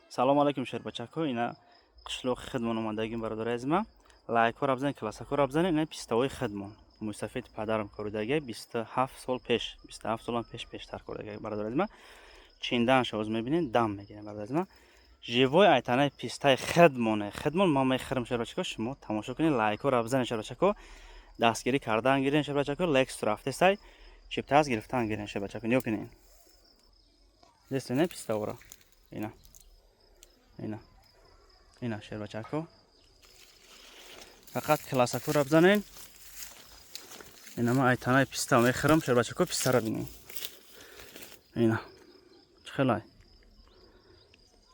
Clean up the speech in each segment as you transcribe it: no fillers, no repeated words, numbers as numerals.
Салому алайкум, шербачако. Ина қишлоқи хидмон омадагим, бародари азима. Лайкҳоро бизанед, классакҳоро бизанед. Ина пистаҳои хидмон. Мӯйсафеди падарам коридагия 27 сол пеш, 27 солам пеш пештар коридагия, бародари азима. Чиндаанша оз мебинед, дам мегирем, бародари азима. Живой айтанаи пистаи хидмоне. Хидмон ман мехӯрам, шербачако, шумо тамошо кунед, лайкҳоро бизанед, шербачако. Дастгирӣ кардан гирен, шербачако, Лексус рафтесай, чиптаз гирифтан гирен, шербачако. Нигоҳ кунед. Дестене пистаҳоро. Ина. Ина. Ина, шербачако. Фақат классакҳоро бизанед. Ина ман айтанаи писта мехӯрам, шербачако, пистаро бинед. Ина. Чӣ хелай?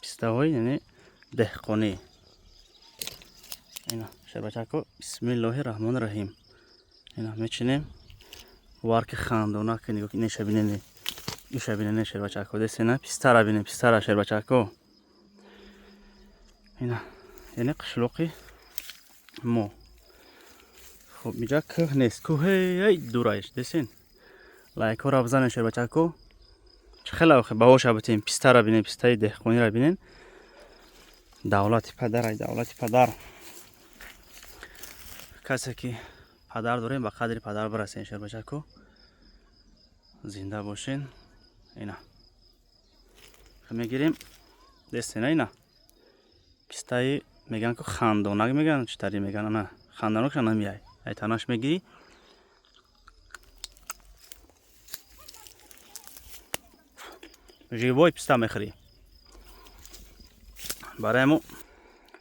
Пистаҳои яъне деҳқонӣ. Ина, шербачако, бисмиллоҳи раҳмони раҳим. Ина мечинем. Варки хандона ки нигоҳ инаша бинед. Иша бинед, шербачако, дестена пистара бинед, пистара, шербачако. Ина, яъне қишлоқи мо. Хуб, инҷа кӯҳ нест, кӯҳи дураиш, десен. Лайкҳоро бизанед, шербачако. Чӣ хеле охи баҳоша битем, пистара бинед, пистаи деҳқониро бинед. Давлати падарай, давлати падар. Касе ки падар дорем, ба қадри падар бирасен, шербачако. Зинда бошен. Ина. Мегирем. Дестена ина. Пистаи меган ку хандонак меган, чӣ тари меган, ана хандонакша намеяй. Айтанаш мегирӣ. Живой писта мехӯрӣ. Барои мо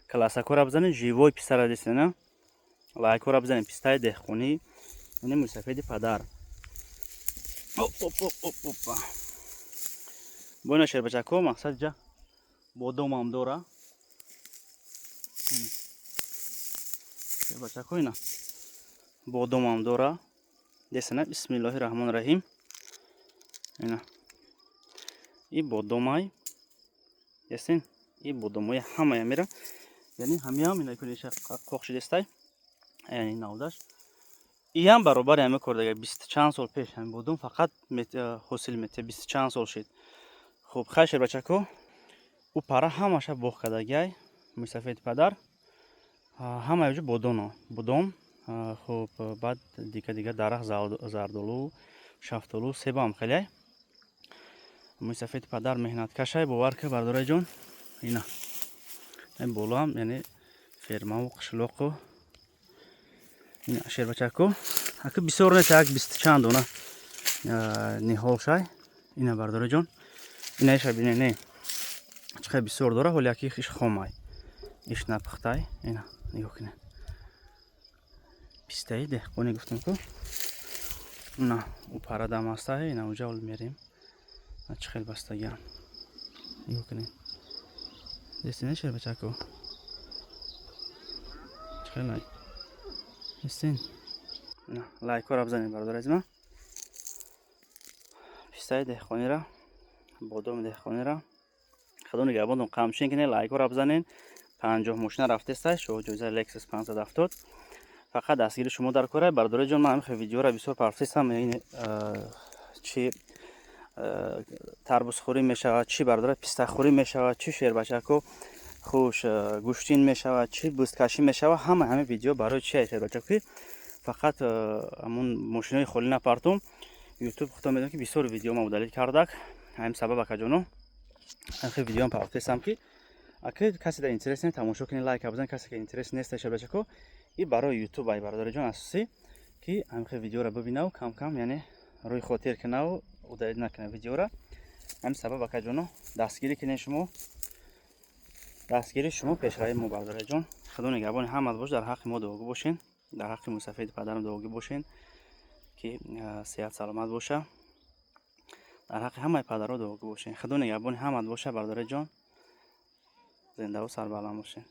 классакҳоро бизанед, живой пистаро дестена. Лайкҳоро бизанед, пистаи деҳқонӣ, яъне мӯйсафеди падар. Оп оп оп оп опа. Бо ина, шербачако, мақсад ҷа бодомам дора. Шербачако, ина бодомам дора. Дестена, бисмиллоҳи раҳмони раҳим. Ина. И бодомай. Дестен? И бодомои ҳамая мера. Яъне ҳамиам ина куниша қоқ шидестай. Яъне навдаш. Иам баробари ҳами кордага 20 чанд сол пеш ҳами бодом фақат ҳосил метиҳад, 20 чанд сол шид. Хуб, хай, шербачако, ӯ пара ҳамаша боғ кардагиай мӯйсафеди падар. Ҳамаи ҷо бодоно, бодом. Хуб, баъд дига дига дарахт, зардолу, шафтолу, себам хеле. Мӯйсафеди падар меҳнаткашай, бовар ки, бародари ҷон. Ина. Ин болоам, яъне фермаву қишлоқу. Ина, шербачако. Ака бисёр нест, як 20 чанд дона ниҳол шай. Ина, бародари ҷон. Ина иша бинед, не. Чӣ қадр бисёр дора, ҳоли яки иш хомай. Иш напухтай. Ина, нигоҳ кунед. Пистаи деҳқонӣ гуфтем ку. На, ӯ парадам ҳастай, ина уҷа ҳол мерем. Чӣ хел бастагиам. Нигоҳ кунед. Дестена, шербачако. Чӣ хел ай? Дестен? На, лайкҳоро бизанед, бародари азима. Пистаи деҳқониро, бодоми деҳқониро. Худо нигаҳбонтон, қамчин кунед, лайкҳоро бизанед. 50 мошина рафтестай, шоҳ ҷоизаи Lexus 570. Фақат дастгири шумо дар кора, бародари ҷон. Ман ҳамин видеоро бисёр партистам, чи тарбузхӯрӣ мешавад, чи, бародари, пистахӯрӣ мешавад, чи, шербачако, хуш гӯштин мешавад, чи бусткашӣ мешавад. Ҳама ҳамин видео барои чи, шербачако, ки фақат ҳамун мошинои холӣ напартум. Ютуб худо медонад, ки бисёр видео ма удалить кардак. Ҳамин сабаб, акаҷоно, ҳамин видеоам партистам, ки ака касе дар интерес не, тамошо кунед, лайк бизанед. Касе ки интерес нест, шербачако, и барои ютуб ай, бародари ҷон, асосӣ ки ҳамин видеоро бибинаву кам кам, яъне рӯи хотир кунаву удалить накунад видеоро. Ҳамин сабаб, акаҷоно, дастгирӣ кунед. Шумо дастгирии шумо пешравии мо, бародари ҷон. Худо нигаҳбони ҳамат бош. Дар ҳаққи мо дуогӯ бошен, дар ҳаққи мӯйсафеди падарам дуогӯ бошен, ки сеҳат саломат боша. Дар ҳаққи ҳамаи падарҳо дуогӯ бошен. Худо нигаҳбони ҳамат боша, бародари ҷон. Зиндаву сарбаланд бошен.